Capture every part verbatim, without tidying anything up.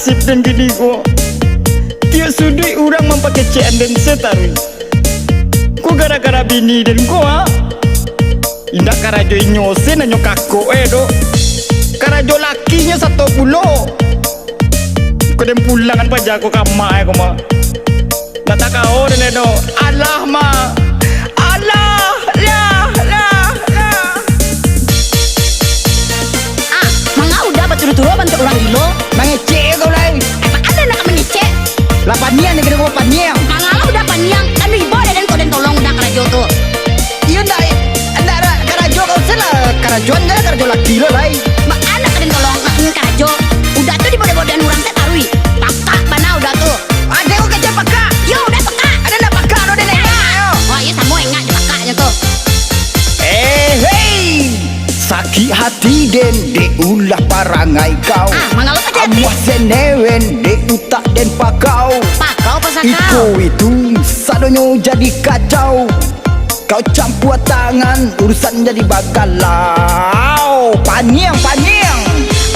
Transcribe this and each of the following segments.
Sip den kini ko. Tiok suduik urang mampakecekan den se taruih. Ko gara-gara bini den ko, ah. Indak karajo inyo se nanyo kakok, eh, doh. Karajo lakinyo sato pulo. Ko den pulangan paja ko ka ma, eh, ko ma. Nak takao den, eh, doh. Alah, ma. Alah, lah, lah, lah. Ah, manga uda baturu-turu bantuak urang gilo? Mangecek kau lai. Eh, baa nan nak mangecek? Lah paniang ni kena kau paniang. Manga lah uda paniang, kan ibo ado den ko den tolong uda karajo tu. Iyo ndak, ndak ada karajo kau se lah, karajoan se lah, karajo laki lo lai. Baa nak ka den tolong, nak ingin karajo. Uda tu dibodoh-bodohan urang se taruih. Pakak bana uda tu. Ado kau kecek pakak. Yo, uda pakak. Ado ndak pakak lo den, eh, yo. Wah, iyo samo engak jo pakaknyo tu. Eh, hei! Sakik hati den dek ulah parangai kau. Ah, manga lo sakik hati? Amuah senewen dek utak den pakau. Pakau pasaka. Iko itu sadonyo jadi kacau. Kau campua tangan, urusan jadi bagalau. Paniang, paniang.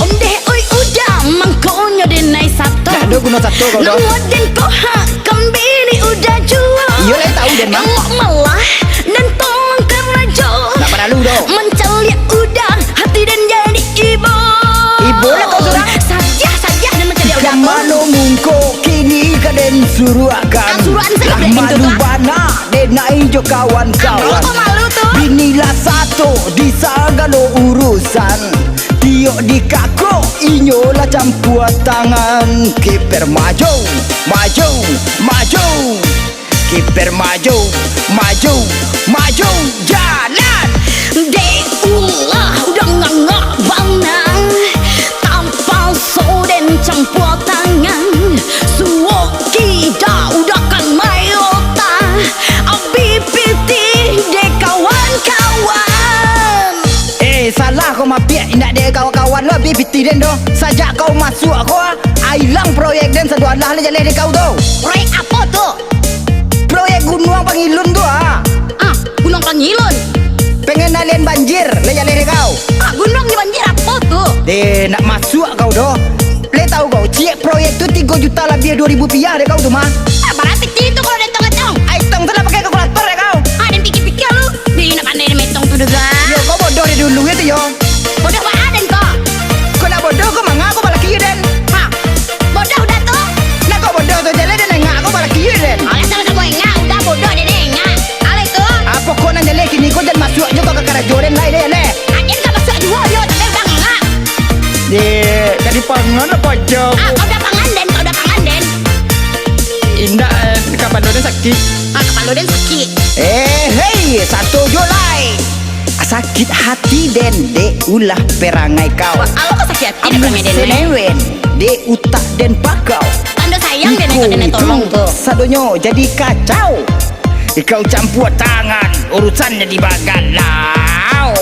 Ondeh oi uda, mangkonyo denai sato. Dah, dah guno sato kau dah. Namo den ko ha, kambini uda juo. Iyo lai tahu den mah. Elok malah, den tolong karajo. Ndak paralu doh. Mancaliak uda, hati den jadi ibo. Ibo lah kau surang. Sajah, sajah den mancaliak uda tu. Kamano mungko kini ka den suruahkan. Kau suruahan sajo. Lah buliah den tu malu tu, ah. Bana, denai jo kawan-kawan. Ah, malu tu, malu tu. Bini lah sato di sagalo urusan. Tiok dikakok, inyo lah campua tangan. Kiper maju, maju, maju. Kiper maju, maju, maju. Jalan. Dek ulah uda nganga bana. Tapaso den campua tangan. Suok kida uda kan main otak. Abih pitih dek kawan-kawan. Eh, salah kau mapiak, indak dek kawan-kawan lo abih pitih den doh. Sajak kau masuak ko, ah, ilang proyek den sadoalah lah jaleh dek kau tu. Proyek apo tu? Proyek Gunuang Pangilun tu, ah. Ah, Gunuang Pangilun? Pengendalian banjir, lah jaleh dek kau. Ah, Gunuang jo banjir apo tu? Eh, nak masuak kau doh. Lai tahu kau, ciek proyek tu tigo juta labiah duo ribu rupiah dek kau tu mah. Ah, barati itu kalau den tong-tong. Ai tong tu lah pakai kalkulator dek kau. Ah, den pikir-pikir lu. Di nak pandai den metong tu doh, ah. Yo, kau bodoh dari dulu yo tu yo. Bodoh baa den ko? Kau nak bodoh, kau manga kau balaki den. Ha. Bodoh uda tu. Nak kau bodoh tu jaleh den engak kau balaki den. Alah, samo-samo engak, uda bodoh den engak. Alah tu. Apo kau nan jaleh kini kau jan masuak jo kau ka karajo den lai, leh, leh. Aden ka masuak juo yo, tapi uda engak. Dek, ka dipangan lah paja. Ah, kau uda pangan den, kau uda pangan den. Indak, eh, kapalo den sakik. Ah, kapalo den sakik. Eh, hei, sato jo lai. Sakik hati den dek ulah perangai kau. Wah, awak kok sakik hati dek perangai den, eh? Amuah senewen dek utak den pakau. Tando sayang den, iko kau den itu tolong tu. Sadonyo jadi kacau. Ikau campua tangan, urusan jadi bagalau.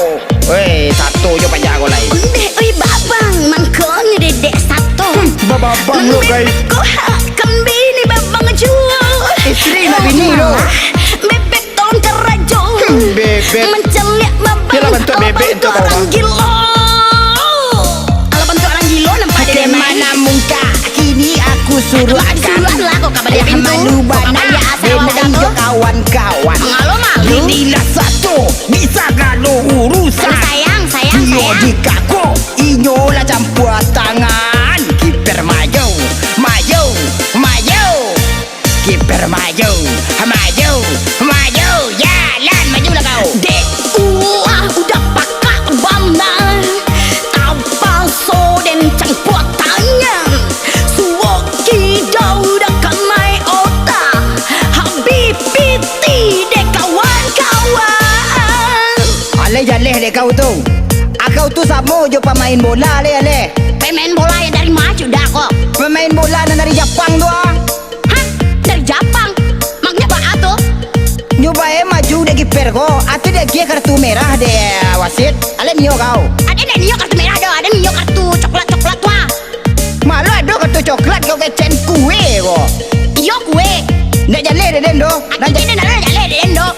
Weh, sato jo paja kau lai. Ondeh oi babang, mangkonyo dedek sato. Hmm, bababang lo, guys. Membebek ko ha, kambini babang juo. Istri nak bini lo. Malah, bebek tolong karajo. Hmm, bebek. Mancaliak babang. Yalah, bantuak bebek tu, orang gilo. Alah, bantuak urang gilo nampak dek den. Bagaimana mungka, kini aku suruahkan. Suruahlah kau ka baliak pintu. Lah malu bana, kau ka baliak asal denai jo kawan-kawan. Malu-malu. Inilah sato di sagalo urusan. Sayang, sayang, sayang. Dio dikakok, inyo lah campua tangan. Kiper maju, maju, maju. Kiper maju, maju, maju, jalan, majulah kau. Dek ulah udah pakak bana, tapaso den campua tangan. Suok kidau dah kanai otak, habih pitih dek kawan-kawan. Aleh jaleh dek kau tu. Akau tu samo jo pamain bola, aleh, aleh. Pemain bola yang dari ma, Cuda, ko? Pemain bola nan dari Japang tu, ah. Hah? Dari Japang? Maknyo baa tu? Nyo bae maju dek kiper ko, atau diagiah kartu merah dek wasit. Alek nio kau. Ade ndak nio kartu merah doh, ade nio kartu coklat-coklat tu ah. Malo ado kartu coklat kau kecek kue ko. Iyo kue. Ndak jaleh dek den doh. Ati den ndak jaleh dek den doh.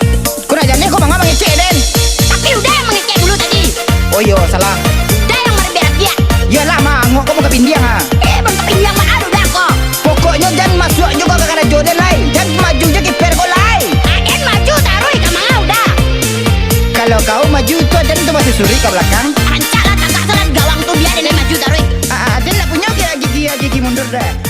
Kau nak jaleh kau manga mangecek den. Tapi udah yang mangecek dulu tadi. Oh iyo, salah. Udah yang marabiak-rabiak. Iyolah, mangok kau muka pindiang ah. Eh, bantuak pindiang baa Kau maju tu, Aden tu masih suri ka balakang. Rancak lah, tagak salah di gawang tu, bia den maju taruih. Ah, Aden ndak punyo gigi, gigi mundur dah.